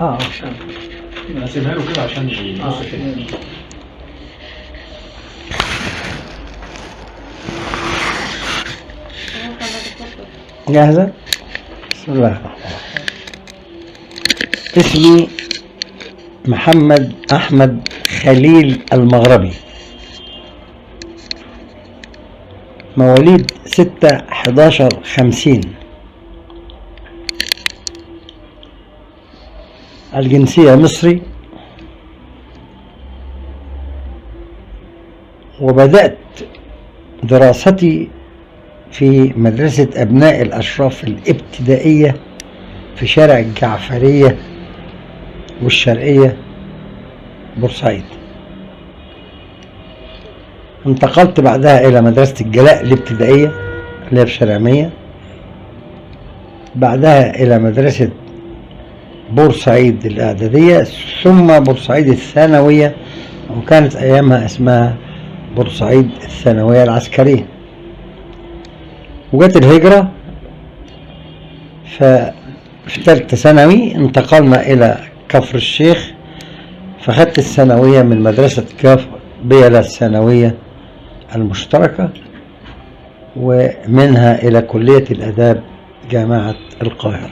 اه هسيبها له كده عشان يبص كده. جاهزة؟ بسم الله الرحمن الرحيم. اسمي محمد أحمد خليل المغربي، مواليد 6/11/50، الجنسية مصري، وبدأت دراستي في مدرسة أبناء الأشراف الابتدائية في شارع الجعفرية والشرقية بورسعيد. انتقلت بعدها إلى مدرسة الجلاء الابتدائية اللي هي في شارع 100، بعدها إلى مدرسة بورسعيد الإعدادية، ثم بورسعيد الثانوية، وكانت أيامها اسمها بورسعيد الثانوية العسكرية. وجت الهجرة، ففي ثالثة ثانوي انتقلنا إلى كفر الشيخ، فخدت الثانوية من مدرسة كفر بيلا الثانوية المشتركة، ومنها إلى كلية الآداب جامعة القاهرة.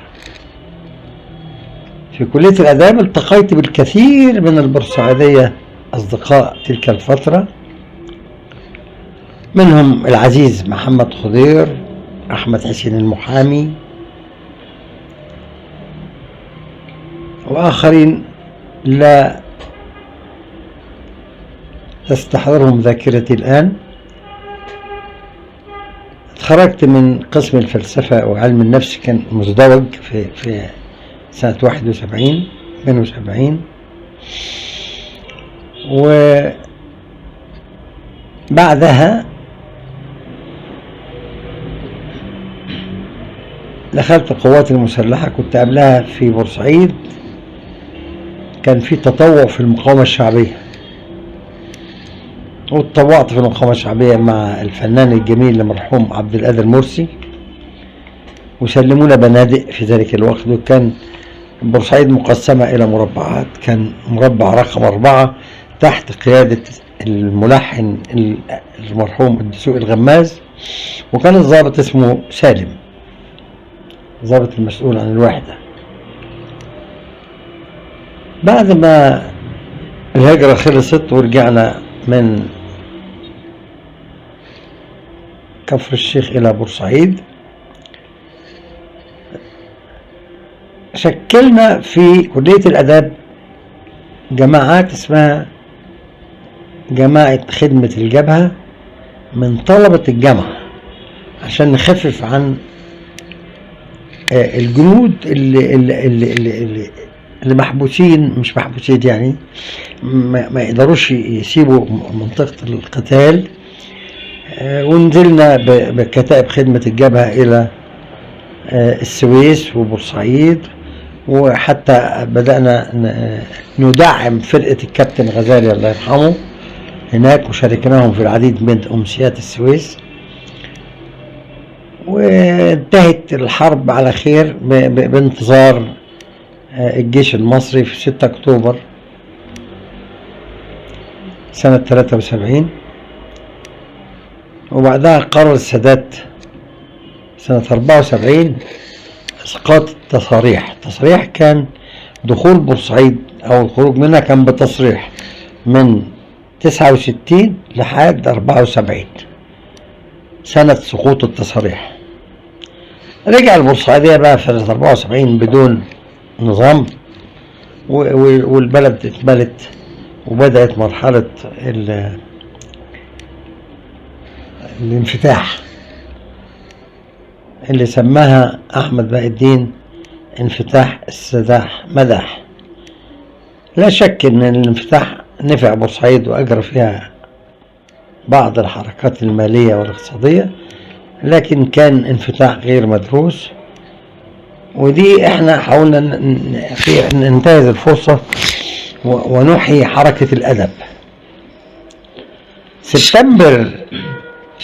في كلية الآداب التقيت بالكثير من البورسعيدية أصدقاء تلك الفترة، منهم العزيز محمد خضير، أحمد حسين المحامي، وآخرين لا تستحضرهم ذاكرتي الآن. اتخرجت من قسم الفلسفة وعلم النفس، كان مزدوج في سنة 71 72، وبعدها دخلت القوات المسلحة. كنت قبلها في بورسعيد كان في تطوع في المقاومة الشعبية، واتطوعت في المقاومة الشعبية مع الفنان الجميل المرحوم عبد القادر مرسي، وسلمونا بنادق في ذلك الوقت. وكان بورسعيد مقسمة إلى مربعات، كان مربع رقم 4 تحت قيادة الملحن المرحوم الدسوق الغماز، وكان الضابط اسمه سالم، الضابط المسؤول عن الوحدة. بعد ما الهجرة خلصت ورجعنا من كفر الشيخ إلى بورسعيد، شكلنا في كلية الآداب جماعات اسمها جماعة خدمة الجبهة من طلبة الجامعة، عشان نخفف عن الجنود اللي اللي اللي اللي, اللي محبوسين، مش محبوسين يعني ما يقدروش يسيبوا منطقة القتال. ونزلنا بكتائب خدمة الجبهة إلى السويس وبورسعيد، وحتى بدأنا ندعم فرقة الكابتن غزالي الله يرحمه هناك، وشاركناهم في العديد من أمسيات السويس. وانتهت الحرب على خير بانتظار الجيش المصري في 6 أكتوبر سنة 73. وبعدها قرر السادات سنة 74 إسقاط التصاريح. التصريح كان دخول بورسعيد أو الخروج منها كان بتصريح من 69 لحد 74 سنة سقوط التصاريح. رجع البورسعيدية بقى في سنة 74 بدون نظام، والبلد اتملت، وبدأت مرحلة الانفتاح اللي سماها أحمد بهاء الدين انفتاح السداح مداح. لا شك إن الانفتاح نفع بورسعيد وأجرى فيها بعض الحركات المالية والاقتصادية، لكن كان انفتاح غير مدروس، ودي احنا حاولنا ننتهز الفرصة ونحيي حركة الأدب. سبتمبر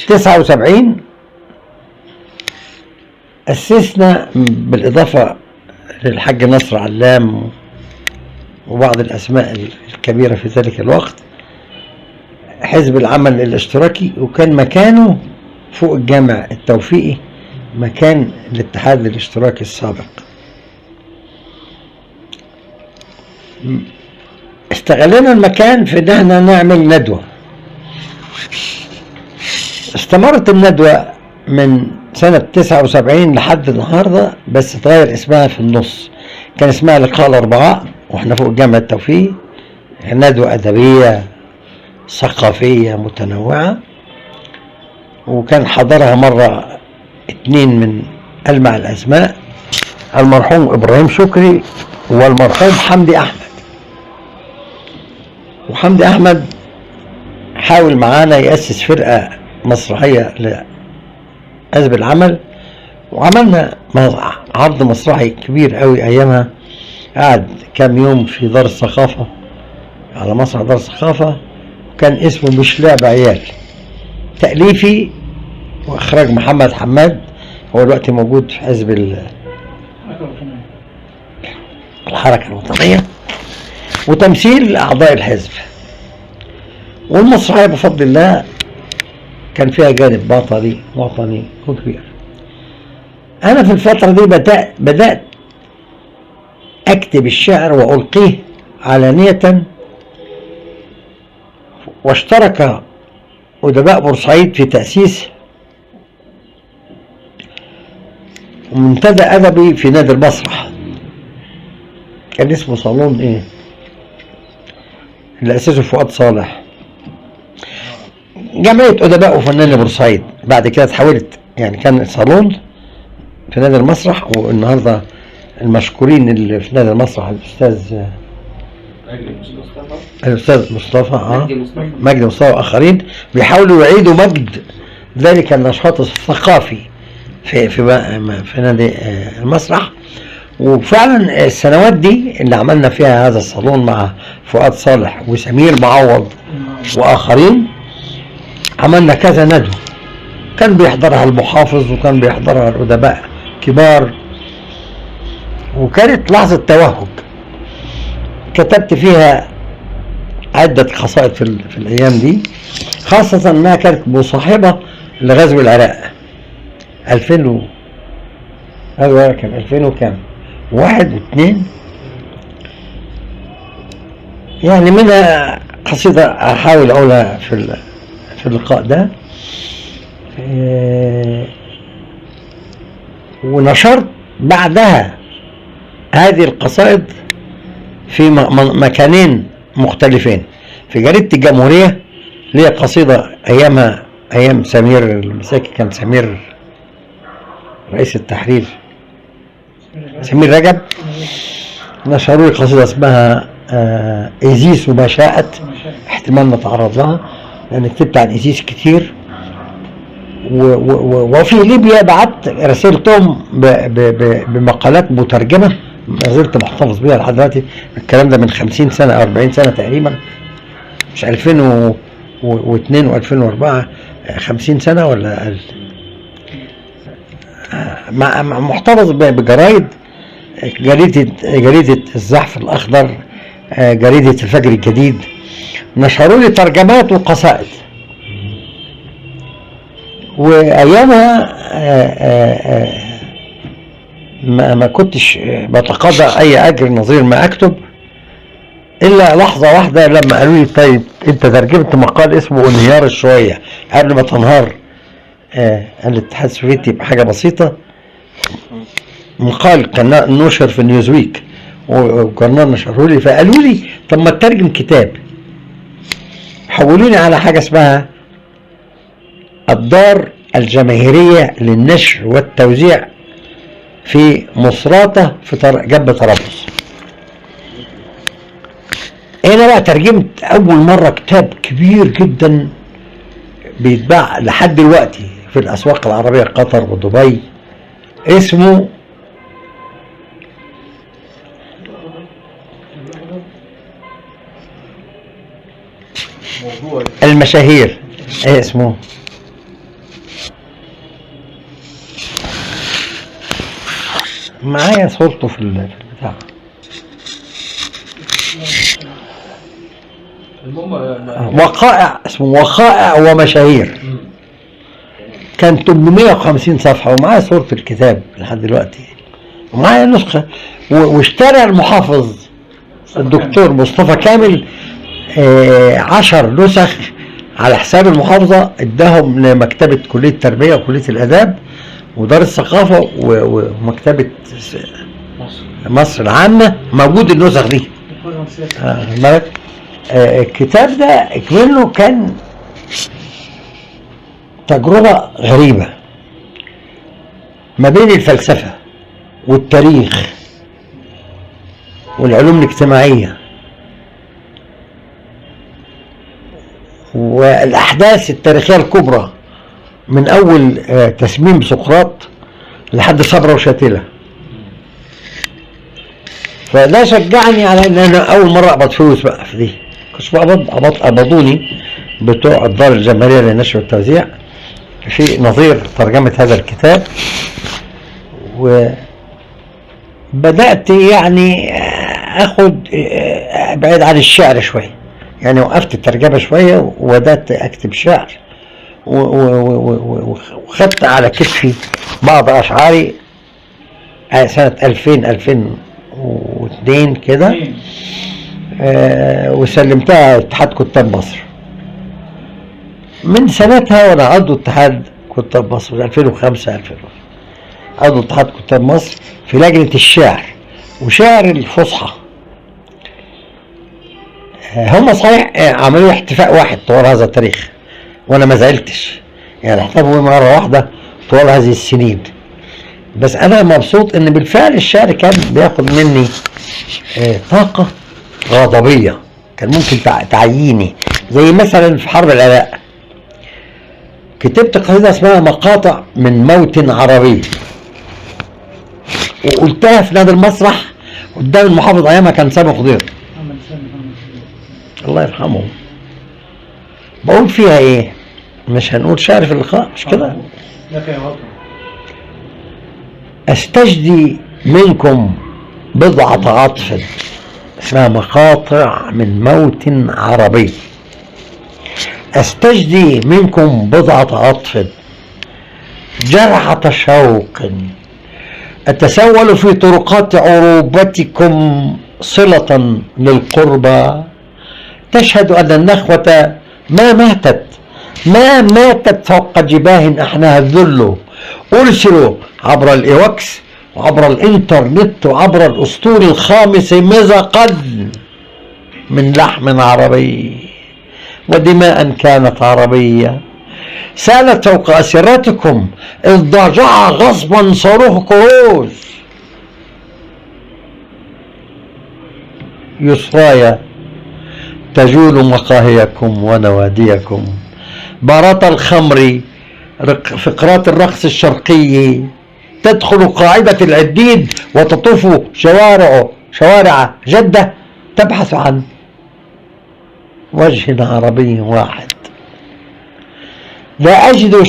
79 أسسنا بالإضافة للحاج نصر علام وبعض الأسماء الكبيرة في ذلك الوقت حزب العمل الاشتراكي، وكان مكانه فوق الجامع التوفيقي، مكان الاتحاد الاشتراكي السابق. استغلنا المكان في ان احنا نعمل ندوة. استمرت الندوة من سنة 79 لحد النهاردة، بس اتغير اسمها في النص. كان اسمها لقاء الأربعاء واحنا فوق الجامع التوفيقي، ندوة أدبية ثقافية متنوعة، وكان حضرها مرة 2 من ألمع الأسماء، المرحوم إبراهيم شكري والمرحوم حمدي أحمد. وحمدي أحمد حاول معانا يأسس فرقة مسرحية لحزب العمل، وعملنا عرض مسرحي كبير قوي أيامها، قعد كام يوم في دار الثقافة، على مسرح دار الثقافة، وكان اسمه مش لعب عيال، تأليفي وإخراج محمد حماد، هو الوقت موجود في حزب الحركة الوطنية، وتمثيل أعضاء الحزب. والمسرحية بفضل الله كان فيها جانب بطلي وطني وكبير. أنا في الفترة دي بدأت أكتب الشعر وألقيه علانية، واشترك أدباء بورسعيد في تأسيس منتدى أدبي في نادي المسرح، كان اسمه صالون إيه اللي أسسه فؤاد صالح، جمعية أدباء وفناني بورسعيد. بعد كده اتحولت، يعني كان صالون في نادي المسرح، والنهارده المشكورين اللي في نادي المسرح الأستاذ مصطفى مجدي مصطفى وآخرين بيحاولوا يعيدوا مجد ذلك النشاط الثقافي في في في نادي المسرح. وفعلا السنوات دي اللي عملنا فيها هذا الصالون مع فؤاد صالح وسمير معوض وآخرين، عملنا كذا ندوة كان بيحضرها المحافظ وكان بيحضرها الأدباء كبار، وكانت لحظة توهج كتبت فيها عدة قصائد في الأيام دي، خاصة أنها كانت مصاحبة لغزو العراق 2000 غزو العراق كان 2000 وكام، 1 و2 يعني. منها قصيدة أحاول أقولها في اللقاء ده. ونشرت بعدها هذه القصائد في مكانين مختلفين، في جريدة الجمهورية ليا قصيدة أيامها، أيام سمير المساكي، كان سمير رئيس التحرير، سمير رجب، نشروا لي قصيدة اسمها إيزيس وما شاءت، احتمال نتعرض لها لأن كتبت عن إيزيس كتير. وفي ليبيا بعت رسالتهم بمقالات مترجمة ما زلت محتفظ بيها لحد دلوقتي. الكلام ده من 50 سنة أو 40 سنة تقريبا، مش 2002 و2004، 50 سنة ولا أقل. محتفظ بجرايد، جريدة الزحف الأخضر، جريدة الفجر الجديد، نشروا لي ترجمات وقصائد. وأيامها ما كنتش بتقاضى أي أجر نظير ما أكتب، إلا لحظة واحدة لما قالوا لي طيب أنت ترجمت مقال اسمه انهيار الشوية قبل ما تنهار الاتحاد السوفيتي بحاجة بسيطة، مقال كان نشر في نيوزويك وكان نشره لي، فقالوا لي طب ما تترجم كتاب. حولوني على حاجة اسمها الدار الجماهيرية للنشر والتوزيع في مصراتة في جنب طرابلس. هنا بقى ترجمت أول مرة كتاب كبير جدا بيتباع لحد دلوقتي في الأسواق العربية، قطر ودبي، اسمه المشاهير. ايه اسمه؟ معايا صورته في البتاع. وقائع، اسمه وقائع ومشاهير. كان 850 صفحة، ومعايا صورة الكتاب لحد دلوقتي، ومعايا نسخة. واشترى المحافظ الدكتور مصطفى كامل 10 نسخ على حساب المحافظة، اداهم لمكتبة كلية التربية وكلية الآداب ودار الثقافة ومكتبة مصر العامة. موجود النسخ دي. الكتاب ده منه كان تجربة غريبة ما بين الفلسفة والتاريخ والعلوم الاجتماعية والأحداث التاريخية الكبرى، من أول تسميم سقراط لحد صبرا وشاتلة. فده شجعني على ان انا اول مرة اقبض فلوس بقى في دي. كنت بقبض، قبضوني بتوع الدار الجماهيرية للنشر والتوزيع في نظير ترجمه هذا الكتاب، وبدات يعني اخد ابعد عن الشعر شوية، يعني وقفت الترجمة شوية وبدات اكتب شعر، وخدت على كتفي بعض اشعاري سنة 2002 كده، وسلمتها اتحاد كتاب مصر. من سنتها وانا عضو اتحاد كتاب مصر، من 2005 2000 عضو اتحاد كتاب مصر في لجنة الشعر وشعر الفصحى. هم صحيح عملوا احتفاء واحد طوال هذا التاريخ، وانا ما زعلتش، يعني احتفلوا مرة واحدة طوال هذه السنين، بس انا مبسوط ان بالفعل الشعر كان بياخد مني طاقة غضبية كان ممكن تعييني. زي مثلا في حرب العراق كتبت قصيدة اسمها مقاطع من موت عربي، وقلتها في نادي المسرح قدام المحافظ ايامها كان سامي خضير الله يرحمه. بقول فيها ايه؟ مش هنقول شعر في اللقاء مش كده؟ استجدي منكم بضعة عطف، اسمها مقاطع من موت عربي. استجدي منكم بضعة عطف، جرعة شوق، أتسول في طرقات عروبتكم صلة للقربى، تشهد أن النخوة ما ماتت، ما ماتت فوق جباه أحناها الذل. أرسلوا عبر الإيوكس وعبر الإنترنت وعبر الأسطول الخامس مزقا من لحم عربي ودماء كانت عربية، سالت فوق أسرتكم إذ ضجع غصبا صاروخ كروز. يسرايا تجول مقاهيكم ونواديكم، بارات الخمر، فقرات الرقص الشرقي، تدخل قاعدة العديد وتطوف شوارع جدة تبحث عن وجه عربي واحد. لا أجد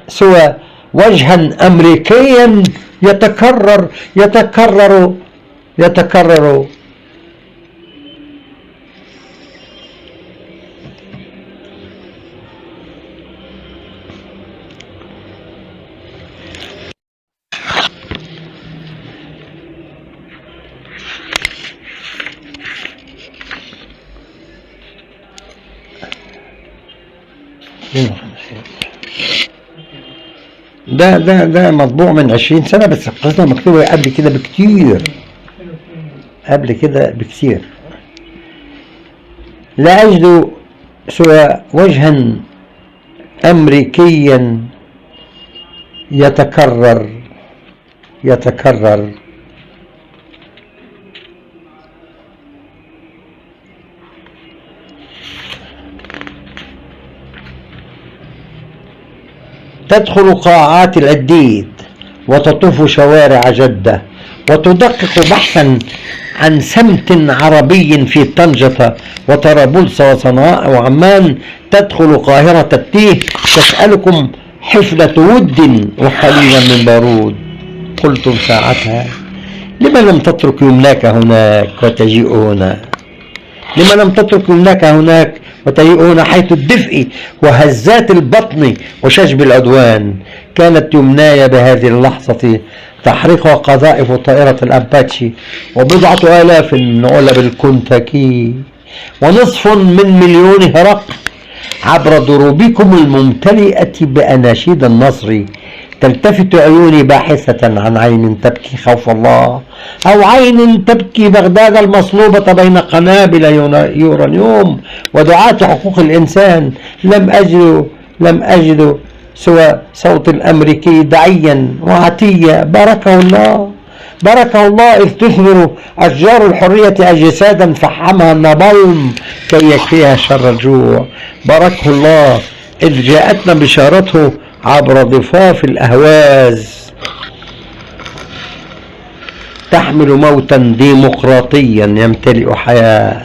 سوى وجها أمريكيا يتكرر يتكرر يتكرر. ده ده ده مطبوع من 20 سنة، بس القصة مكتوبة قبل كده بكتير، قبل كده بكتير. لا أجد سوى وجها أمريكيا يتكرر يتكرر. تدخل قاعات العديد وتطوف شوارع جدة وتدقق بحثا عن سمت عربي في طنجة وطرابلس وصنعاء وعمان. تدخل قاهرة التيه تسألكم حفلة ود وقليلا من بارود. قلتم ساعتها: لما لم تترك يمناك هناك وتجيء هنا؟ لما لم تترك يمناك هناك وتجيء هنا حيث الدفء وهزات البطن وشجب العدوان؟ كانت يمناي بهذه اللحظة تحرقها قذائف طائرة الأباتشي وبضعة آلاف من علب الكنتاكي ونصف من مليون هرقل عبر دروبكم الممتلئة بأناشيد النصر. تلتفت عيوني باحثة عن عين تبكي خوف الله، أو عين تبكي بغداد المصلوبة بين قنابل يورانيوم ودعاة حقوق الإنسان. لم أجد سوى صوت الأمريكي دعيا وعتيا. باركه الله، باركه الله، إذ تثمر أشجار الحرية أجسادا فحمها النبلم كي يكفيها شر الجوع. باركه الله إذ جاءتنا بشارته عبر ضفاف الأهواز تحمل موتا ديمقراطيا يمتلئ حياة.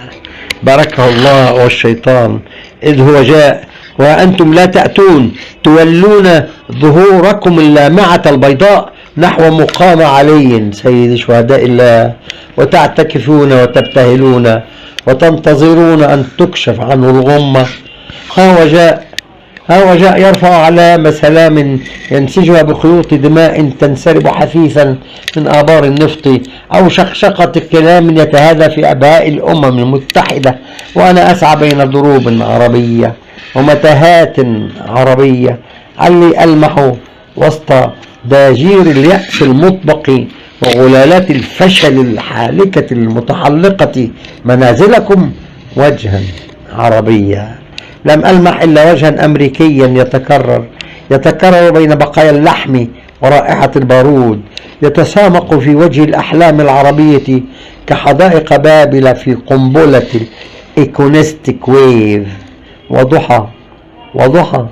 باركه الله والشيطان إذ هو جاء وأنتم لا تأتون، تولون ظهوركم اللامعة البيضاء نحو مقام علي سيد شهداء الله، وتعتكفون وتبتهلون وتنتظرون أن تكشف عنه الغمة. ها هو جاء يرفع علامة سلام ينسجها بخيوط دماء تنسرب حثيثا من آبار النفط، أو شقشقة كلام يتهادى في أبهاء الأمم المتحدة. وأنا أسعى بين دروب عربية ومتاهات عربية علي ألمح وسط داجير اليأس المطبق وغلالات الفشل الحالكة المتحلقة منازلكم وجها عربيا. لم ألمح إلا وجها أمريكيا يتكرر بين بقايا اللحم ورائحة البارود، يتسامق في وجه الأحلام العربية كحدائق بابل في قنبلة ال acoustic wave. وضحى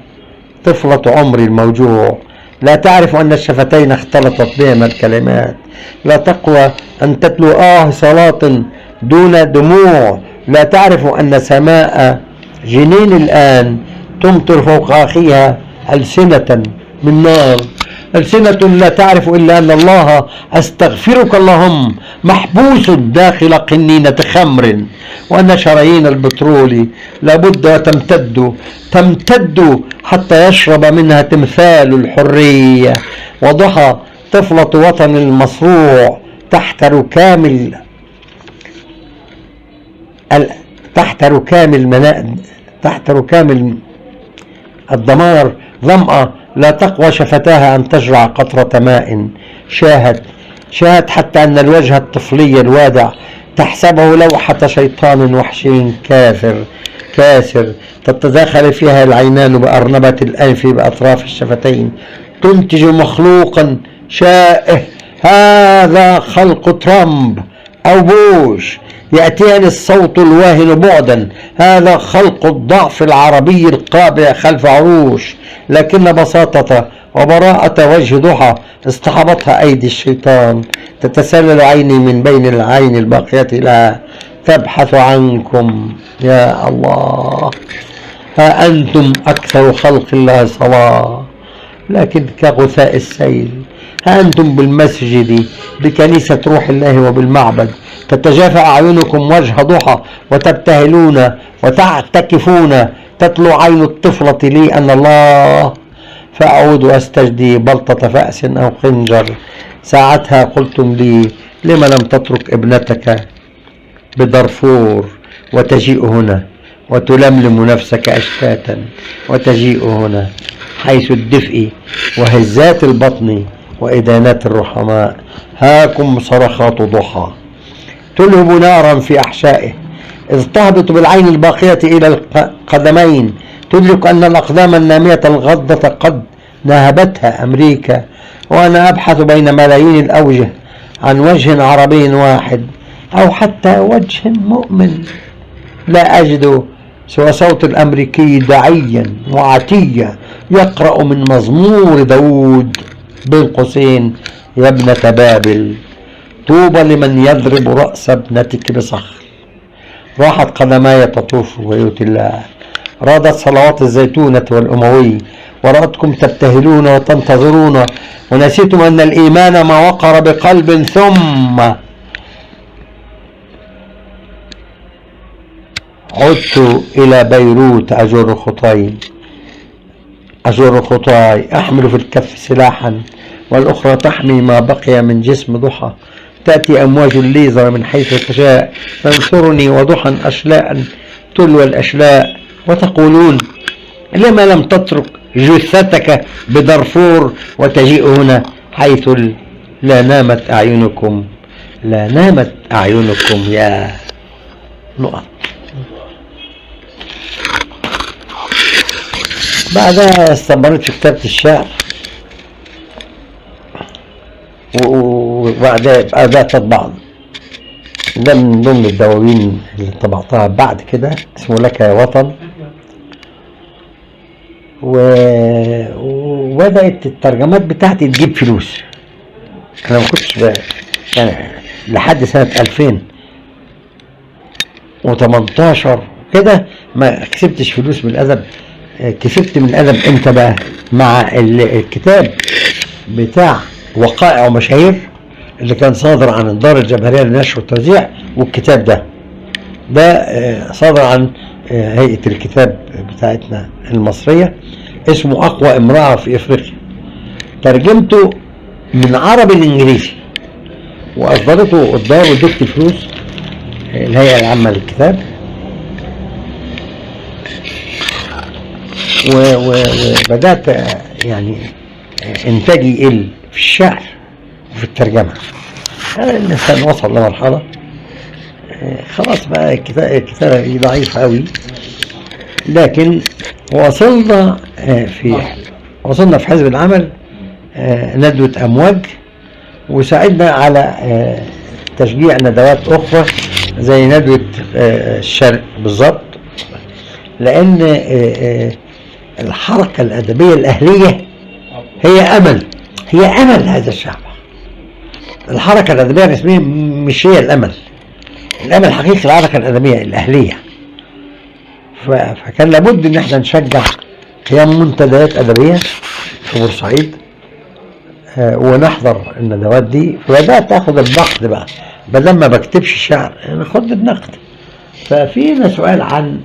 طفلة عمري الموجوع لا تعرف أن الشفتين اختلطت بهما الكلمات، لا تقوى أن تتلو صلاة دون دموع، لا تعرف أن سماء جنين الآن تمطر فوق أخيها ألسنة من نار، ألسنة لا تعرف إلا أن الله أستغفرك اللهم محبوس داخل قنينة خمر، وأن شرايين البترول لابد تمتد حتى يشرب منها تمثال الحرية. وضحى طفلة وطن المصروع تحت ركام الدمار، ظمأ لا تقوى شفتاها أن تجرع قطرة ماء. شاهد حتى أن الوجه الطفلي الوادع تحسبه لوحة شيطان وحشي كاسر تتداخل فيها العينان بأرنبة الأنف بأطراف الشفتين، تنتج مخلوقا شائه. هذا خلق ترامب أو بوش. يأتيني الصوت الواهن بعدا، هذا خلق الضعف العربي القابع خلف عروش. لكن بساطة وبراءة وجه ضحى اصطحبتها أيدي الشيطان. تتسلل عيني من بين العين الباقية لها تبحث عنكم. يا الله، ها أنتم أكثر خلق الله صلاة، لكن كغثاء السيل. ها أنتم بالمسجد بكنيسة روح الله وبالمعبد، تتجافى أعينكم وجه ضحى وتبتهلون وتعتكفون. تتلو عين الطفلة لي أن الله، فأعود أستجدي بلطة فأس أو خنجر. ساعتها قلتم لي لم لم تترك ابنتك بدارفور وتجيء هنا وتلملم نفسك أشتاتا، وتجيء هنا حيث الدفء وهزات البطن وإدانات الرحماء. هاكم صرخات ضحى تلهب نارا في أحشائه، إذ تهبط بالعين الباقية إلى القدمين، تدرك أن الأقدام النامية الغضة قد نهبتها أمريكا، وأنا أبحث بين ملايين الأوجه عن وجه عربي واحد أو حتى وجه مؤمن، لا أجد سوى صوت الأمريكي داعيا وعتيا يقرأ من مزمور داود بين قوسين: يا ابنة بابل، طوبى لمن يضرب رأس ابنتك بصخر. راحت قدماي تطوف بيوت الله، رادت صلوات الزيتونة والأموي، ورأتكم تبتهلون وتنتظرون، ونسيتم أن الإيمان ما وقر بقلب ثم عدت إلى بيروت أجر خطاي، أحمل في الكف سلاحا والأخرى تحمي ما بقي من جسم ضحى. تأتي أمواج الليزر من حيث تشاء تنثرني وضحى أشلاء تلو الأشلاء، وتقولون: لما لم تترك جثتك بدارفور وتجيء هنا حيث لا نامت أعينكم، لا نامت أعينكم يا نقط. بعدها استمرت في كتابة الشعر، وبعدها بدأت أطبع. ده من ضمن الدواوين اللي طبعتها بعد كده، اسمه لك يا وطن. وبدأت الترجمات بتاعتي تجيب فلوس. أنا ما كنتش يعني لحد سنة 2018 كده ما كسبتش فلوس من الأدب. كسبت من الأدب امتى بقى؟ مع الكتاب بتاع وقائع ومشاهير اللي كان صادر عن الدار الجماهيرية للنشر والتوزيع، والكتاب ده صادر عن هيئة الكتاب بتاعتنا المصرية، اسمه أقوى امرأة في إفريقيا. ترجمته من عربي لإنجليزي وأصدرته الدار وادت فلوس الهيئة العامة للكتاب. وبدأت يعني إنتاجي يقل في الشعر وفي الترجمة. الإنسان وصل لمرحلة خلاص بقى الكتابة دي ضعيفة أوي، لكن وصلنا في حزب العمل ندوة أمواج، وساعدنا على تشجيع ندوات أخرى زي ندوة الشرق بالظبط، لأن الحركة الأدبية الأهلية هي أمل، هي أمل هذا الشعب. الحركة الأدبية الرسمية مش هي الأمل، الأمل الحقيقي الحركة الأدبية الأهلية. فكان لابد إن احنا نشجع قيام منتديات أدبية في بورسعيد ونحضر الندوات دي. فبدأت آخد النقد بقى، بدل ما بكتبش شعر أنا خد النقد. ففينا سؤال عن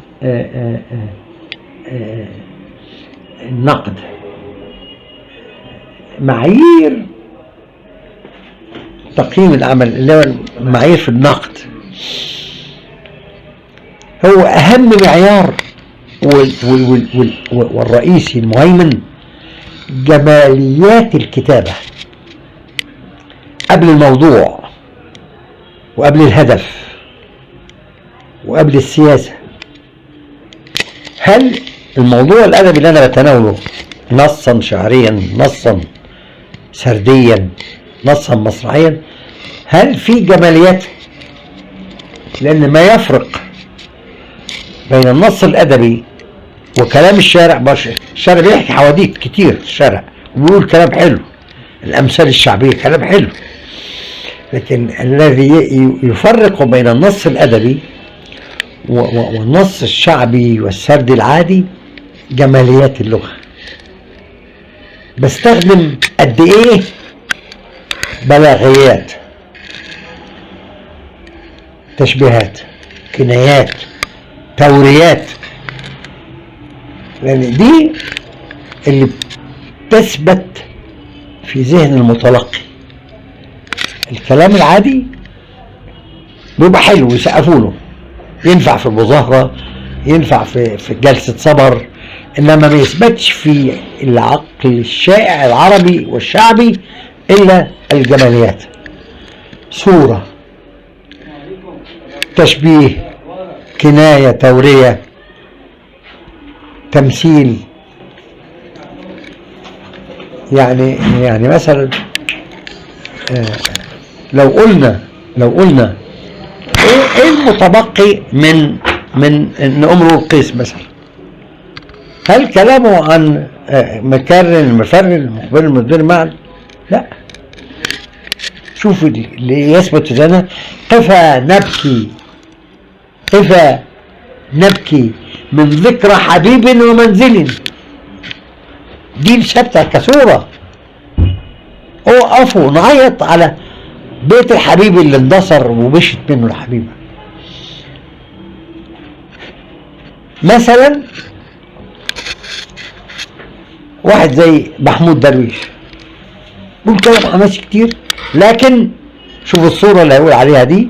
النقد، معايير تقييم العمل اللي هو المعايير في النقد. هو أهم معيار والرئيسي المهيمن جماليات الكتابة قبل الموضوع وقبل الهدف وقبل السياسة. هل الموضوع الأدبي اللي أنا بتناوله نصا شعريا، نصا سرديا، نصا مسرحيا، هل في جماليات؟ لأن ما يفرق بين النص الأدبي وكلام الشارع، الشارع بيحكي حواديت كتير، الشارع وبيقول كلام حلو، الأمثال الشعبية كلام حلو، لكن الذي يفرق بين النص الأدبي والنص الشعبي والسرد العادي جماليات اللغة. بستخدم قد ايه بلاغيات، تشبيهات، كنايات، توريات، لان دي اللي بتثبت في ذهن المتلقي. الكلام العادي بيبقى حلو يسقفوا له، ينفع في المظاهرة، ينفع في جلسة صبر، انما ما يثبتش في العقل الشائع العربي والشعبي الا الجماليات، صورة، تشبيه، كناية، تورية، تمثيل. يعني مثلا لو قلنا ايه المتبقي من ان امرؤ القيس مثلا؟ هل كلامه عن مكرر المفرر المخبر المدبر معا؟ لا. شوف اللي يثبت لنا: قفا نبكي، قفا نبكي من ذكرى حبيب ومنزل. دي ثابته كصوره. اقفوا نعيط على بيت الحبيب اللي اندثر ومشت منه الحبيبه. مثلا واحد زي محمود درويش بيقول كلام حماسي كتير، لكن شوف الصورة اللي هيقول عليها دي: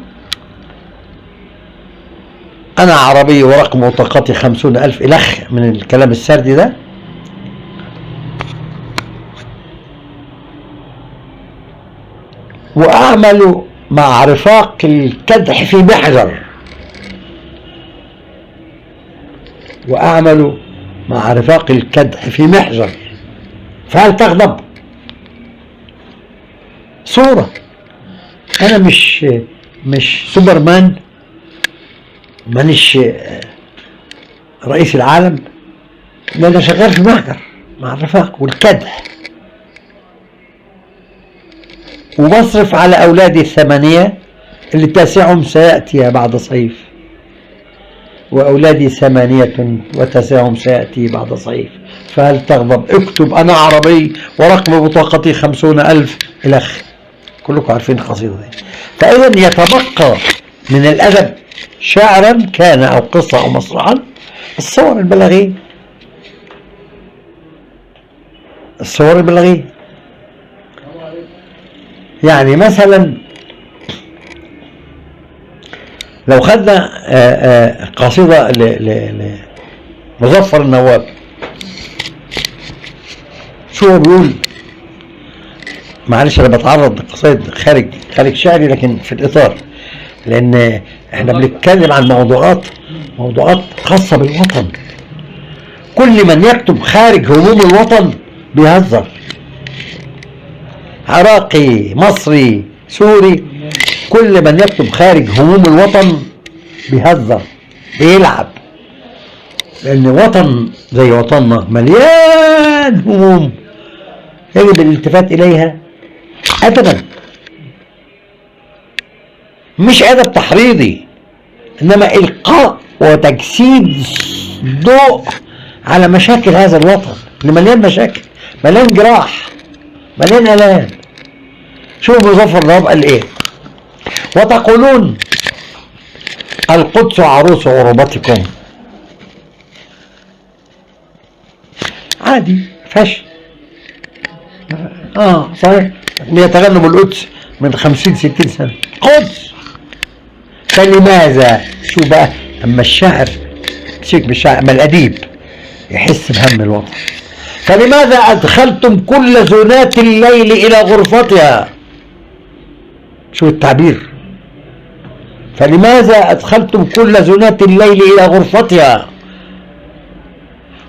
أنا عربي ورقم بطاقتي 50,000 إلخ، من الكلام السردي ده. وأعمل مع رفاق الكدح في محجر، وأعمل مع رفاق الكدح في محجر، فهل تغضب؟ صورة. أنا مش سوبرمان، مانيش رئيس العالم، لا، أنا شغال في محجر مع الرفاق والكدح، وبصرف على أولادي 8 اللي تاسعهم سيأتي بعد صيف، وأولادي 8 وتاسعهم سيأتي بعد صيف، فهل تغضب؟ اكتب أنا عربي ورقم بطاقتي 50,000 إلخ. كلكم عارفين القصيدة دي. فإذا يتبقى من الأدب شعرا كان أو قصة أو مسرحا الصور البلاغية، الصور البلاغية. يعني مثلا لو خدنا قصيدة لمظفر النواب، شو هو بيقول؟ معلش انا بتعرض لقصائد خارج شعري، لكن في الاطار، لان احنا بنتكلم عن موضوعات خاصة بالوطن. كل من يكتب خارج هموم الوطن بيهزر. عراقي، مصري، سوري، كل من يكتب خارج هموم الوطن بيهزر، بيلعب. لأن وطن زي وطننا مليان هموم يجب الالتفات إليها أدبا، مش أدب تحريضي، إنما إلقاء وتجسيد ضوء على مشاكل هذا الوطن اللي مليان مشاكل، مليان جراح، مليان آلام. شوف مظفر النواب قال إيه: وتقولون القدس عروس عروبتكم. عادي، فش صحيح، بيتغنوا بالقدس من 50-60 سنة، قدس. فلماذا؟ شو بقى اما الشاعر، سيبك من الشاعر، اما الاديب يحس بهم الوطن. فلماذا ادخلتم كل زنات الليل الى غرفتها؟ شو التعبير؟ فلماذا أدخلتم كل زنات الليل إلى غرفتها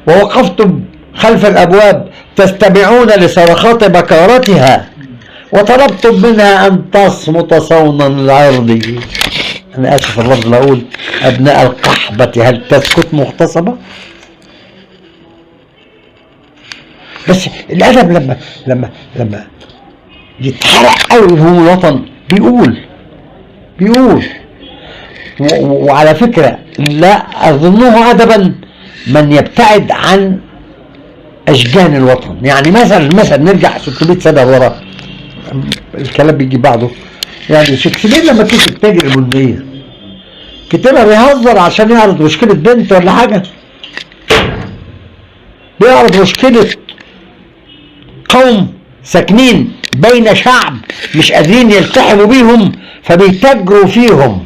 ووقفتم خلف الأبواب تستمعون لصرخات بكارتها وطلبتم منها أن تصمت صونا العرض؟ أنا آسف اللفظ، لا أقول أبناء القحبة هل تسكت مغتصبة؟ بس الأدب لما لما لما يتحرق قوي هموم الوطن بيقول. وعلى فكرة لا أظنه أدبا من يبتعد عن أشجان الوطن. يعني مثلا نرجع 600 سنة ورا، الكلام بيجي بعضه. يعني شكسبير لما كتب تاجر البندقية كتبها بيهزر عشان يعرض مشكلة بنت ولا حاجة، بيعرض مشكلة قوم ساكنين بين شعب مش قادرين يلتحموا بيهم فبيتاجروا فيهم.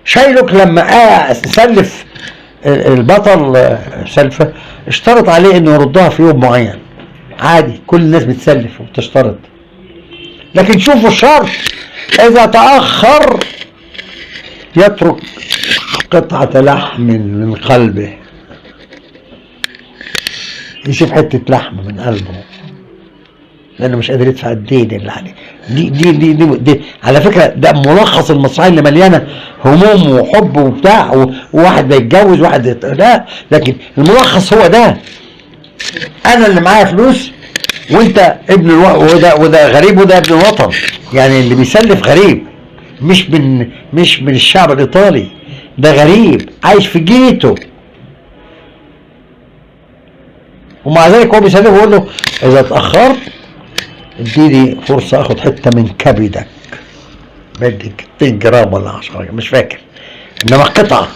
شايلوك لما سلف البطل سلفة اشترط عليه انه يردها في يوم معين، عادي كل الناس بتسلف وبتشترط، لكن شوفوا الشرط: اذا تأخر يترك قطعة لحم من قلبه، يسيب حتة لحم من قلبه لأنه مش قادر يدفع الدين اللي عليه. دي دي دي دي, دي على فكرة ده ملخص المسرحية اللي مليانة هموم وحب وبتاع، وواحد بيتجوز واحد لا، لكن الملخص هو ده. أنا اللي معايا فلوس وأنت ابن وده غريب وده ابن الوطن، يعني اللي بيسلف غريب، مش من الشعب الإيطالي، ده غريب عايش في جيته، ومع ذلك هو بيسلفه ويقول له إذا اتأخرت اديني فرصة اخد حتة من كبدك، بدك 2 جرام ولا 10 جرام مش فاكر، انما قطعة.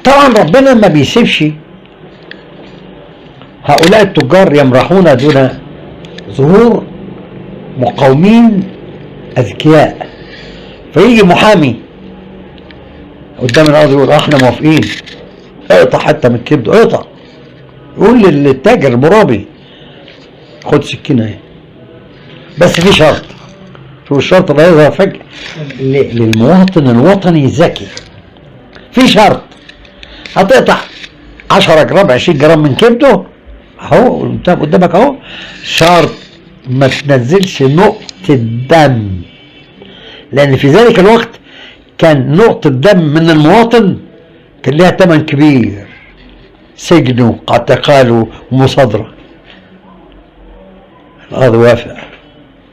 طبعا ربنا ما بيسيبش هؤلاء التجار يمرحون دون ظهور مقاومين اذكياء. فيجي محامي قدام القاضي يقول احنا موافقين، اقطع حتة من كبده، اقطع. يقول للتاجر المرابي خد سكينة اهي، بس في شرط. شوف الشرط اللي هيظهر فجأة للمواطن الوطني الذكي، في شرط، هتقطع 10 جرام 20 جرام من كبده اهو قدامك اهو، شرط ما تنزلش نقطة دم، لأن في ذلك الوقت كان نقطة دم من المواطن كان لها ثمن كبير، سجن واعتقال ومصادرة. القاضي وافق،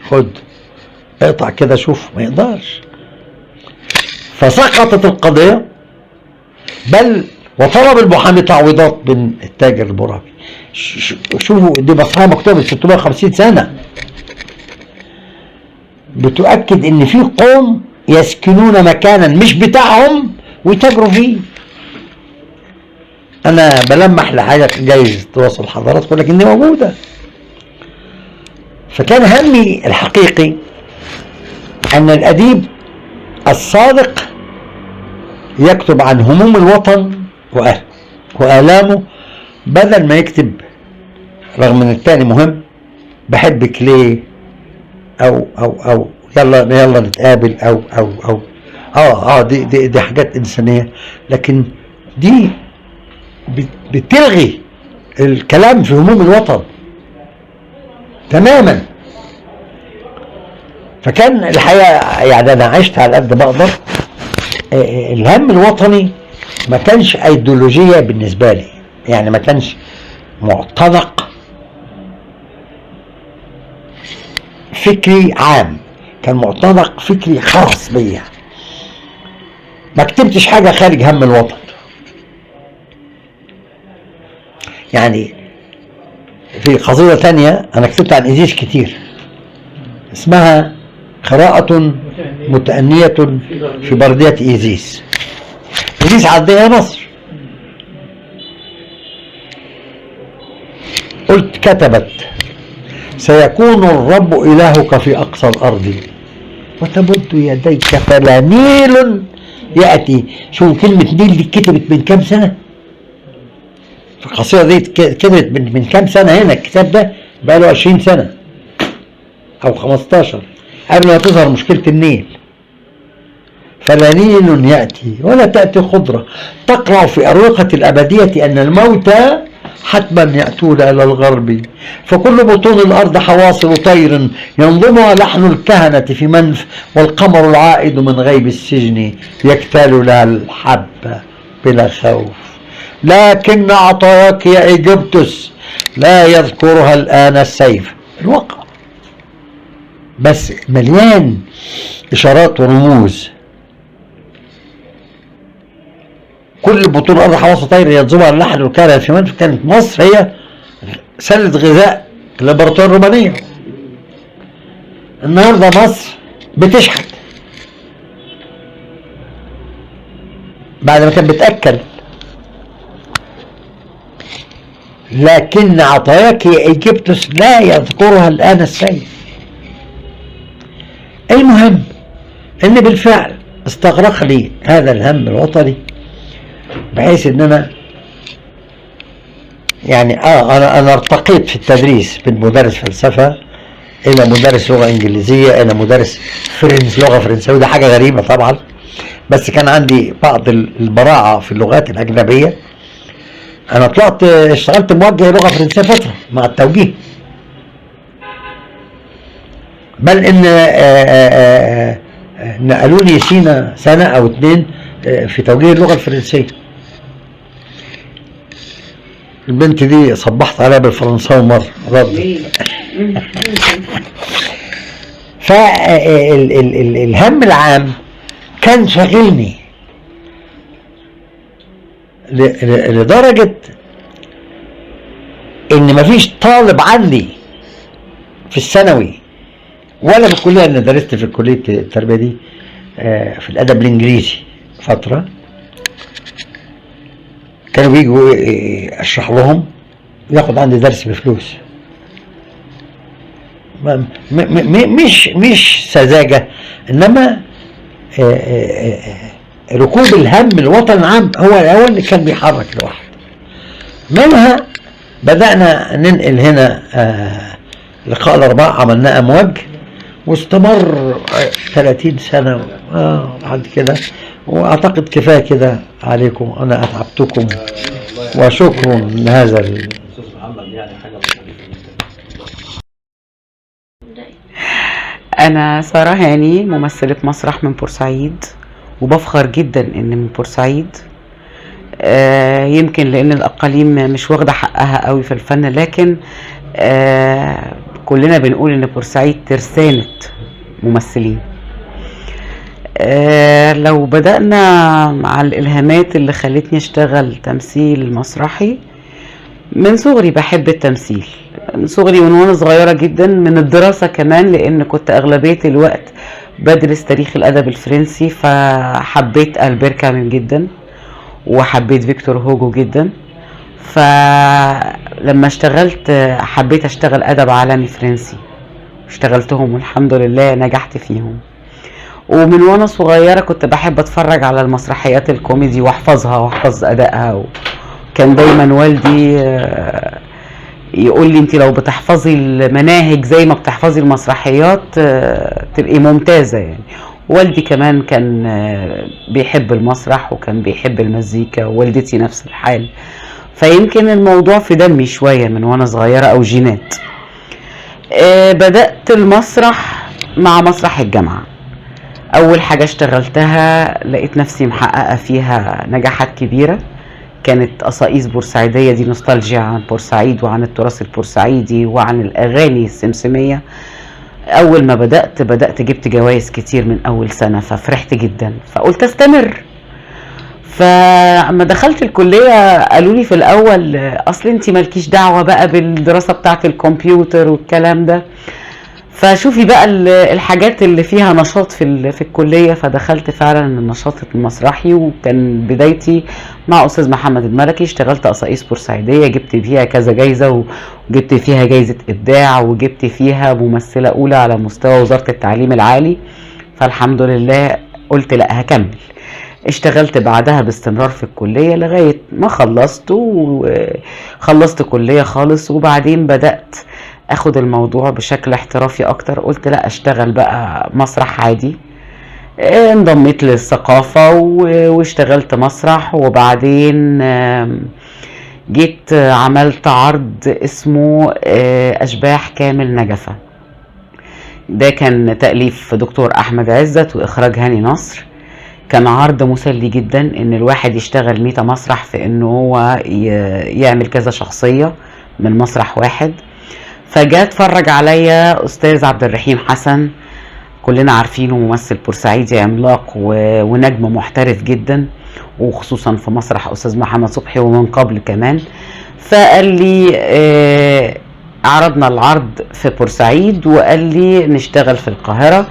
خد اقطع كده شوف، ما يقدرش. فسقطت القضية، بل وطلب المحامي تعويضات من التاجر المرابي. شوفوا دي مسرحية مكتوبة من 650 سنة، بتؤكد ان في قوم يسكنون مكانا مش بتاعهم ويتاجروا فيه. انا بلمح لحاجة جايز توصل حضراتكم لكن دي موجودة. فكان همي الحقيقي أن الأديب الصادق يكتب عن هموم الوطن وأهله وآلامه، بدل ما يكتب، رغم أن الثاني مهم، بحبك ليه، أو أو أو يلا يلا نتقابل، أو أو أو آه آه دي دي دي حاجات إنسانية، لكن دي بتلغي الكلام في هموم الوطن تماما. فكان الحقيقة يعني أنا عشت على قد ما أقدر. الهم الوطني ما كانش أيديولوجية بالنسبة لي، يعني ما كانش معتنق فكري عام، كان معتنق فكري خاص بيا. ما كتبتش حاجة خارج هم الوطن. يعني في قصيدة تانية أنا كتبت عن إزيس كتير، اسمها قراءة متأنية في بردية إيزيس. إيزيس عديها مصر. قلت كتبت: سيكون الرب إلهك في أقصى الأرض وتمد يديك فلا نيل يأتي. شوف كلمة نيل دي كتبت من كام سنة؟ القصيدة دي كتبت من كام سنة؟ هنا الكتاب ده بقى له 20 سنة أو 15 قبل ما تظهر مشكلة النيل. فلا نيل يأتي ولا تأتي خضرة. تقرأ في أروقة الأبدية أن الموتى حتما يأتون إلى الغرب، فكل بطون الأرض حواصل طير ينظمها لحن الكهنة في منف، والقمر العائد من غيب السجن يكتال لها الحب بلا خوف. لكن عطاياك يا إيجبتس لا يذكرها الآن السيف. الواقع بس مليان إشارات ورموز. كل بطون الأرض حواصل طير ينظمها اللحن والكهنة في منف. كانت مصر هي سلة غذاء الإمبراطورية الرومانية. النهارده مصر بتشحت بعد ما كانت بتأكل. لكن عطاياك يا إيجبتس لا يذكرها الآن السيف. المهم ان بالفعل استغرق لي هذا الهم الوطني، بحيث ان انا يعني انا ارتقيت في التدريس من مدرس فلسفة الى مدرس لغة انجليزية الى مدرس فرنس لغة فرنساويه. ده حاجة غريبة طبعا، بس كان عندي بعض البراعة في اللغات الأجنبية. أنا طلعت اشتغلت موجه لغة فرنسية فترة مع التوجيه، بل إن نقلوني سينا سنة أو 2 في توجيه اللغة الفرنسية. البنت دي صبحت عليها بالفرنساوي مرة ردت. فالهم العام كان شاغلني لدرجة ان مفيش طالب عندي في الثانوي ولا في الكلية. انا درست في كلية التربية دي في الادب الانجليزي فترة، كانوا بيجوا اشرح لهم، ياخد عندي درس بفلوس. مش سذاجة، انما ركوب الهم الوطن العام هو الاول اللي كان بيحرك الواحد. منها بدأنا ننقل هنا لقاء الأربعاء، عملناه أمواج واستمر 30 سنة بعد كده. وأعتقد كفاية كده عليكم، أنا أتعبتكم، وشكرا لهذا الأستاذ محمد. يعني حاجة أنا سارة هاني، ممثلة مسرح من بورسعيد، وبفخر جدا إن من بورسعيد. يمكن لأن الأقاليم مش واخدة حقها قوي في الفن، لكن كلنا بنقول إن بورسعيد ترسانة ممثلين. لو بدأنا مع الإلهامات اللي خلتني أشتغل تمثيل مسرحي، من صغري بحب التمثيل، من صغري من وانا صغيرة جدا، من الدراسة كمان، لأن كنت أغلبية الوقت بدرس تاريخ الأدب الفرنسي، فحبيت ألبير كامو جدا وحبيت فيكتور هوجو جدا. فلما اشتغلت حبيت اشتغل أدب عالمي فرنسي، اشتغلتهم والحمد لله نجحت فيهم. ومن وانا صغيرة كنت بحب اتفرج على المسرحيات الكوميدي واحفظها واحفظ أدائها. كان دايما والدي يقول لي انت لو بتحفظي المناهج زي ما بتحفظي المسرحيات تبقي ممتازة يعني. والدي كمان كان بيحب المسرح وكان بيحب المزيكا، ووالدتي نفس الحال، فيمكن الموضوع في دمي شوية من وانا صغيرة او جينات. بدأت المسرح مع مسرح الجامعة. اول حاجة اشتغلتها لقيت نفسي محققة فيها نجاحات كبيرة، كانت قصائص بورسعيدية، دي نوستالجيا عن بورسعيد وعن التراث البورسعيدي وعن الأغاني السمسمية. أول ما بدأت جبت جوائز كتير من أول سنة، ففرحت جدا فقلت استمر. فأما دخلت الكلية قالوا لي في الأول أصل أنت مالكيش دعوة بقى بالدراسة بتاعة الكمبيوتر والكلام ده، فشوفي بقى الحاجات اللي فيها نشاط في الكلية. فدخلت فعلا النشاط المسرحي، وكان بدايتي مع أستاذ محمد الملكي. اشتغلت قصائص بورسعيدية، جبت فيها كذا جايزة، وجبت فيها جايزة إبداع، وجبت فيها ممثلة أولى على مستوى وزارة التعليم العالي. فالحمد لله قلت لا هكمل. اشتغلت بعدها باستمرار في الكلية لغاية ما خلصت، وخلصت كلية خالص. وبعدين بدأت اخد الموضوع بشكل احترافي اكتر، قلت لا اشتغل بقى مسرح عادي. انضميت للثقافة واشتغلت مسرح. وبعدين جيت عملت عرض اسمه اشباح كامل نجفة، ده كان تأليف دكتور احمد عزت واخراج هاني نصر. كان عرض مسلي جدا ان الواحد يشتغل ميتا مسرح في انه هو يعمل كذا شخصية من مسرح واحد. فجاء اتفرج عليا استاذ عبد الرحيم حسن، كلنا عارفينه، ممثل بورسعيدي عملاق ونجم محترف جدا، وخصوصا في مسرح استاذ محمد صبحي ومن قبل كمان. فقال لي عرضنا العرض في بورسعيد، وقال لي نشتغل في القاهرة.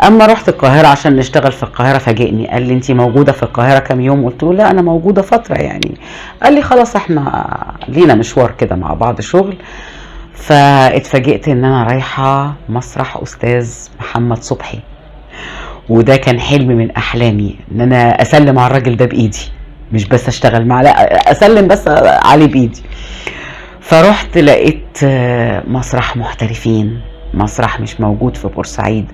اما رحت القاهرة عشان نشتغل في القاهرة فاجئني، قال لي انتي موجودة في القاهرة كام يوم؟ قلت له لا انا موجودة فترة يعني. قال لي خلاص احنا لينا مشوار كده مع بعض شغل. فاتفاجئت ان انا رايحة مسرح استاذ محمد صبحي، وده كان حلم من احلامي ان انا اسلم على الراجل ده بايدي، مش بس اشتغل معاه، لا اسلم بس عليه بايدي. فرحت لقيت مسرح محترفين، مسرح مش موجود في بورسعيد،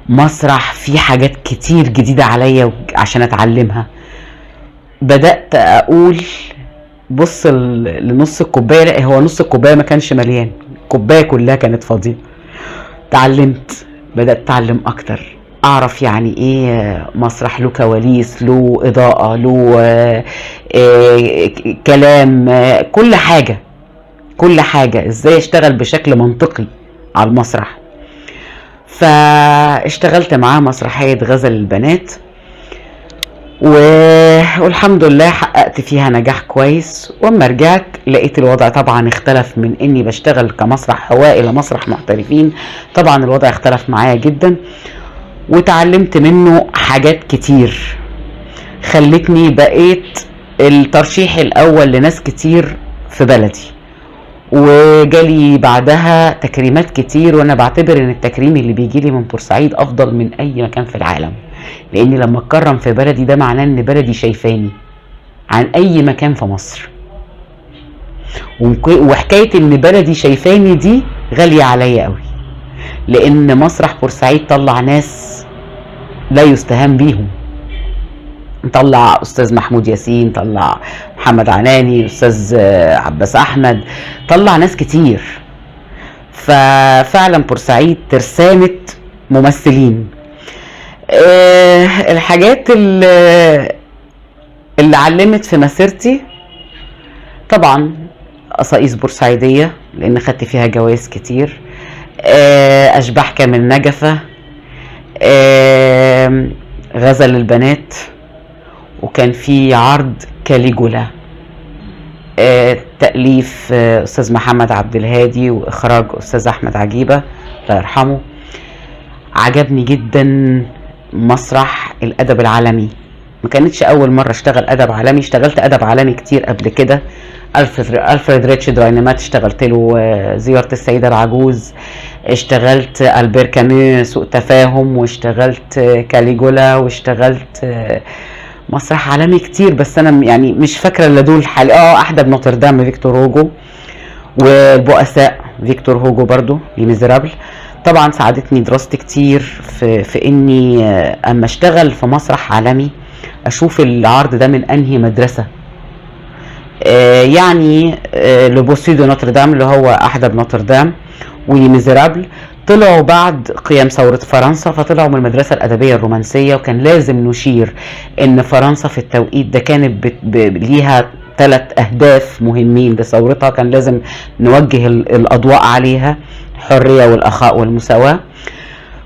مسرح فيه حاجات كتير جديدة عليا عشان اتعلمها. بدأت اقول بص لنص الكوباية، لا هو نص الكوباية ما كانش مليان، الكوباية كلها كانت فاضية. اتعلمت، بدأت اتعلم اكتر، اعرف يعني ايه مسرح له كواليس، له اضاءة، له كلام، كل حاجة، كل حاجة، ازاي اشتغل بشكل منطقي على المسرح. فاشتغلت معاه مسرحية غزل البنات، والحمد لله حققت فيها نجاح كويس. واما رجعت لقيت الوضع طبعا اختلف، من اني بشتغل كمسرح هواء الى مسرح محترفين. طبعا الوضع اختلف معايا جدا، وتعلمت منه حاجات كتير خلتني بقيت الترشيح الاول لناس كتير في بلدي، وجالي بعدها تكريمات كتير. وانا بعتبر ان التكريم اللي بيجيلي من بورسعيد افضل من اي مكان في العالم، لان لما اتكرم في بلدي ده معناه ان بلدي شايفاني عن اي مكان في مصر. وحكاية ان بلدي شايفاني دي غالية عليا قوي، لان مسرح بورسعيد طلع ناس لا يستهان بيهم. طلع استاذ محمود ياسين، طلع محمد عناني، استاذ عباس احمد، طلع ناس كتير. ففعلا بورسعيد ترسانة ممثلين. الحاجات اللي علمت في مسيرتي طبعا قصايص بورسعيدية، لان خدت فيها جوائز كتير، اشباح كامل نجفة، غزل البنات، وكان في عرض كاليجولا، تأليف أستاذ محمد عبد الهادي وإخراج أستاذ أحمد عجيبة الله يرحمه. عجبني جدا مسرح الأدب العالمي. ما كانتش أول مرة اشتغل أدب عالمي، اشتغلت أدب عالمي كتير قبل كده. ألفريد ريتشارد راينمات اشتغلت له زيارة السيدة العجوز، اشتغلت ألبير كامو سوء تفاهم، واشتغلت كاليجولا، واشتغلت مسرح عالمي كتير، بس انا يعني مش فاكره الا دول حالي. احدب نوتردام فيكتور هوجو، والبؤساء فيكتور هوجو برضو Les Misérables. طبعا ساعدتني دراستي كتير في اني اما اشتغل في مسرح عالمي اشوف العرض ده من انهي مدرسه. يعني Le Bossu de Notre-Dame اللي هو احدب نوتردام و Les Misérables طلعوا بعد قيام ثورة فرنسا، فطلعوا من المدرسة الأدبية الرومانسية. وكان لازم نشير إن فرنسا في التوقيت ده كانت ليها 3 أهداف مهمين لثورتها، كان لازم نوجه الأضواء عليها: الحرية والأخاء والمساواة.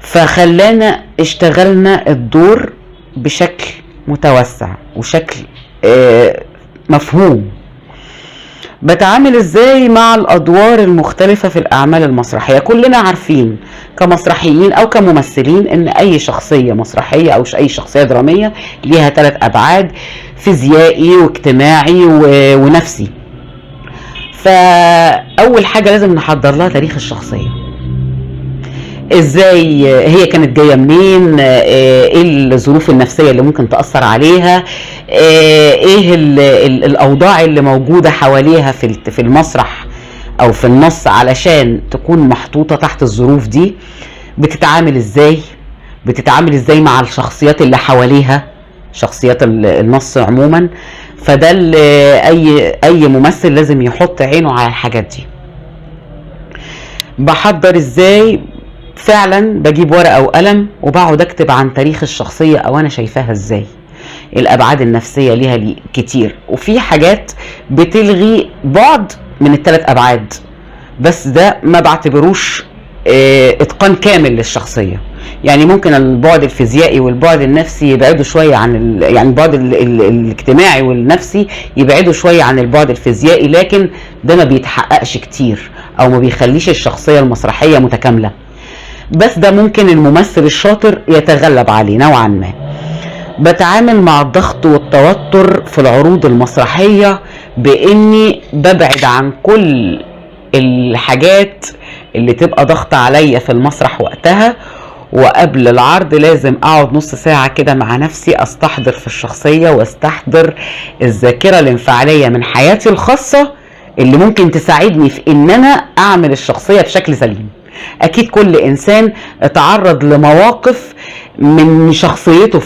فخلانا اشتغلنا الدور بشكل متوسع وشكل مفهوم. بتعامل ازاي مع الادوار المختلفة في الاعمال المسرحية؟ كلنا عارفين كمسرحيين او كممثلين ان اي شخصية مسرحية او اي شخصية درامية ليها 3 ابعاد: فيزيائي واجتماعي ونفسي. فاول حاجة لازم نحضر لها تاريخ الشخصية، ازاي هي كانت جاية منين، ايه الظروف النفسية اللي ممكن تاثر عليها، ايه الاوضاع اللي موجودة حواليها في المسرح او في النص علشان تكون محطوطة تحت الظروف دي، بتتعامل ازاي، بتتعامل ازاي مع الشخصيات اللي حواليها، شخصيات النص عموما. فده اللي اي ممثل لازم يحط عينه على الحاجات دي. بحضر ازاي؟ فعلا بجيب ورقة وقلم وبقعد اكتب عن تاريخ الشخصية او انا شايفاها ازاي، الابعاد النفسية ليها لي كتير، وفي حاجات بتلغي بعد من ال3 ابعاد، بس ده ما بعتبروش اتقان كامل للشخصية. يعني ممكن البعد الفيزيائي والبعد النفسي يبعدوا شوية عن يعني البعد الاجتماعي والنفسي يبعدوا شوية عن البعد الفيزيائي، لكن ده ما بيتحققش كتير او ما بيخليش الشخصية المسرحية متكاملة، بس ده ممكن الممثل الشاطر يتغلب عليه نوعا ما. بتعامل مع الضغط والتوتر في العروض المسرحية بإني ببعد عن كل الحاجات اللي تبقى ضغط عليا في المسرح وقتها، وقبل العرض لازم اقعد نص ساعة كده مع نفسي استحضر في الشخصية واستحضر الذاكرة الانفعالية من حياتي الخاصة اللي ممكن تساعدني في ان انا اعمل الشخصية بشكل سليم. اكيد كل انسان تعرض لمواقف من شخصيته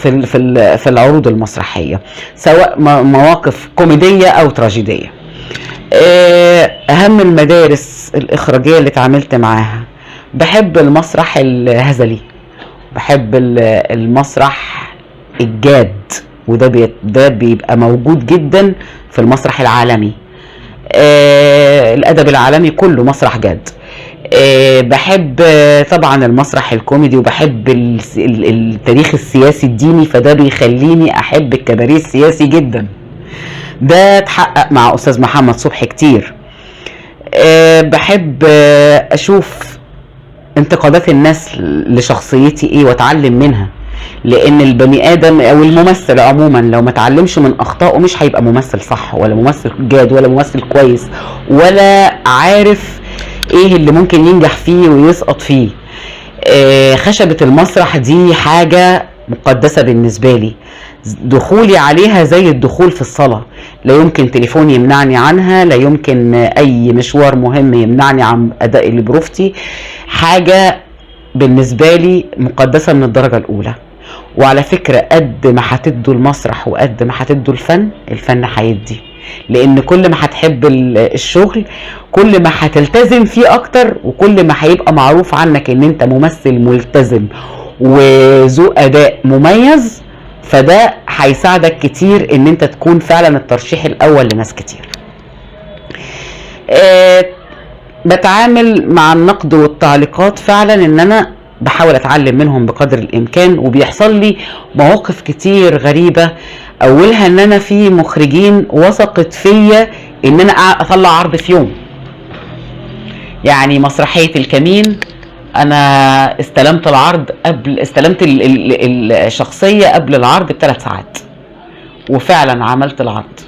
في العروض المسرحية، سواء مواقف كوميدية او تراجيديه. اهم المدارس الاخراجيه اللي اتعاملت معاها، بحب المسرح الهزلي، بحب المسرح الجاد، وده ده بيبقى موجود جدا في المسرح العالمي. الادب العالمي كله مسرح جاد. بحب طبعا المسرح الكوميدي، وبحب التاريخ السياسي الديني، فده بيخليني احب الكباريه السياسي جدا. ده اتحقق مع استاذ محمد صبحي كتير. بحب اشوف انتقادات الناس لشخصيتي ايه واتعلم منها، لان البني ادم او الممثل عموما لو ما اتعلمش من اخطائه مش هيبقى ممثل صح، ولا ممثل جاد، ولا ممثل كويس، ولا عارف ايه اللي ممكن ينجح فيه ويسقط فيه. خشبة المسرح دي حاجة مقدسة بالنسبة لي، دخولي عليها زي الدخول في الصلاة، لا يمكن تليفون يمنعني عنها، لا يمكن اي مشوار مهم يمنعني عن اداء اللي بروفتي. حاجة بالنسبة لي مقدسة من الدرجة الاولى. وعلى فكرة قد ما هتدوا المسرح وقد ما هتدوا الفن، الفن هيدي، لان كل ما هتحب الشغل كل ما هتلتزم فيه اكتر، وكل ما هيبقى معروف عنك ان انت ممثل ملتزم وذو اداء مميز، فده هيساعدك كتير ان انت تكون فعلا الترشيح الاول لناس كتير. بتعامل مع النقد والتعليقات فعلا ان انا بحاول اتعلم منهم بقدر الامكان، وبيحصل لي مواقف كتير غريبة. اولها ان انا في مخرجين وثقت فيا ان انا اطلع عرض في يوم، يعني مسرحية الكمين انا استلمت العرض قبل، استلمت الشخصية قبل العرض ب3 ساعات، وفعلا عملت العرض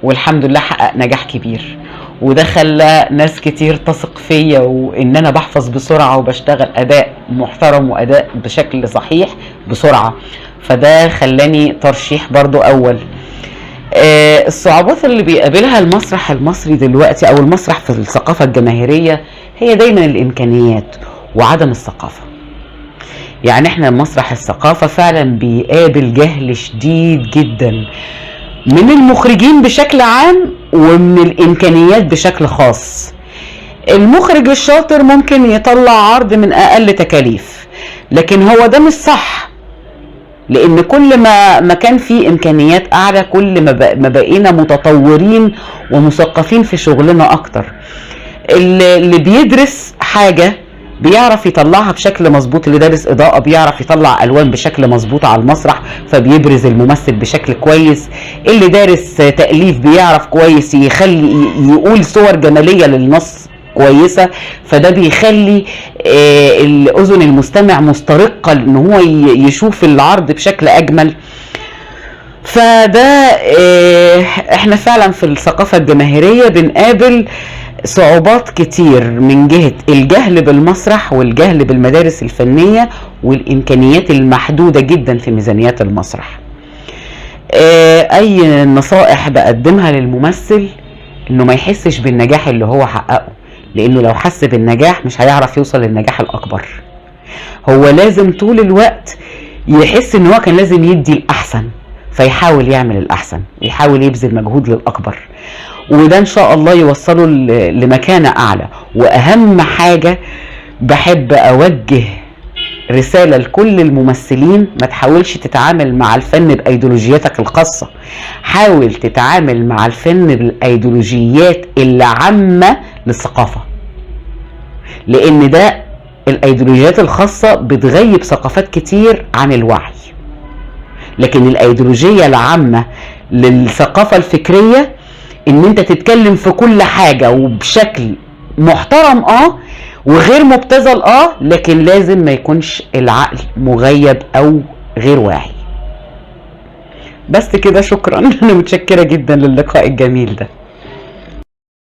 والحمد لله حقق نجاح كبير، وده خلى ناس كتير تثق فيا وان انا بحفظ بسرعة وبشتغل اداء محترم واداء بشكل صحيح بسرعة، فده خلاني ترشيح برضو اول. الصعوبات اللي بيقابلها المسرح المصري دلوقتي او المسرح في الثقافة الجماهيرية هي دايما الامكانيات وعدم الثقافة. يعني احنا مسرح الثقافة فعلا بيقابل جهل شديد جدا من المخرجين بشكل عام ومن الامكانيات بشكل خاص. المخرج الشاطر ممكن يطلع عرض من اقل تكاليف، لكن هو ده مش صح، لان كل ما كان في امكانيات اعلى كل ما بقينا متطورين ومثقفين في شغلنا اكتر. اللي بيدرس حاجة بيعرف يطلعها بشكل مظبوط، اللي دارس اضاءه بيعرف يطلع الوان بشكل مظبوط على المسرح فبيبرز الممثل بشكل كويس، اللي دارس تاليف بيعرف كويس يخلي يقول صور جمالية للنص كويسة، فده بيخلي الاذن المستمع مسترقه ان هو يشوف العرض بشكل اجمل. فده احنا فعلا في الثقافة الجماهيرية بنقابل صعوبات كتير من جهة الجهل بالمسرح والجهل بالمدارس الفنية والإمكانيات المحدودة جدا في ميزانيات المسرح. أي نصائح بقدمها للممثل إنه ما يحسش بالنجاح اللي هو حققه، لأنه لو حس بالنجاح مش هيعرف يوصل للنجاح الأكبر. هو لازم طول الوقت يحس إن هو كان لازم يدي الأحسن، فيحاول يعمل الأحسن، يحاول يبذل مجهود للأكبر، وده ان شاء الله يوصله لمكانة اعلى. واهم حاجة بحب اوجه رسالة لكل الممثلين، ما تحاولش تتعامل مع الفن بايديولوجياتك الخاصة، حاول تتعامل مع الفن بالايديولوجيات العامة للثقافة، لان ده الايديولوجيات الخاصة بتغيب ثقافات كتير عن الوعي، لكن الايديولوجية العامة للثقافة الفكرية ان انت تتكلم في كل حاجة وبشكل محترم وغير مبتذل لكن لازم ما يكونش العقل مغيب او غير واعي. بس كده، شكرا. انا متشكرة جدا للقاء الجميل ده.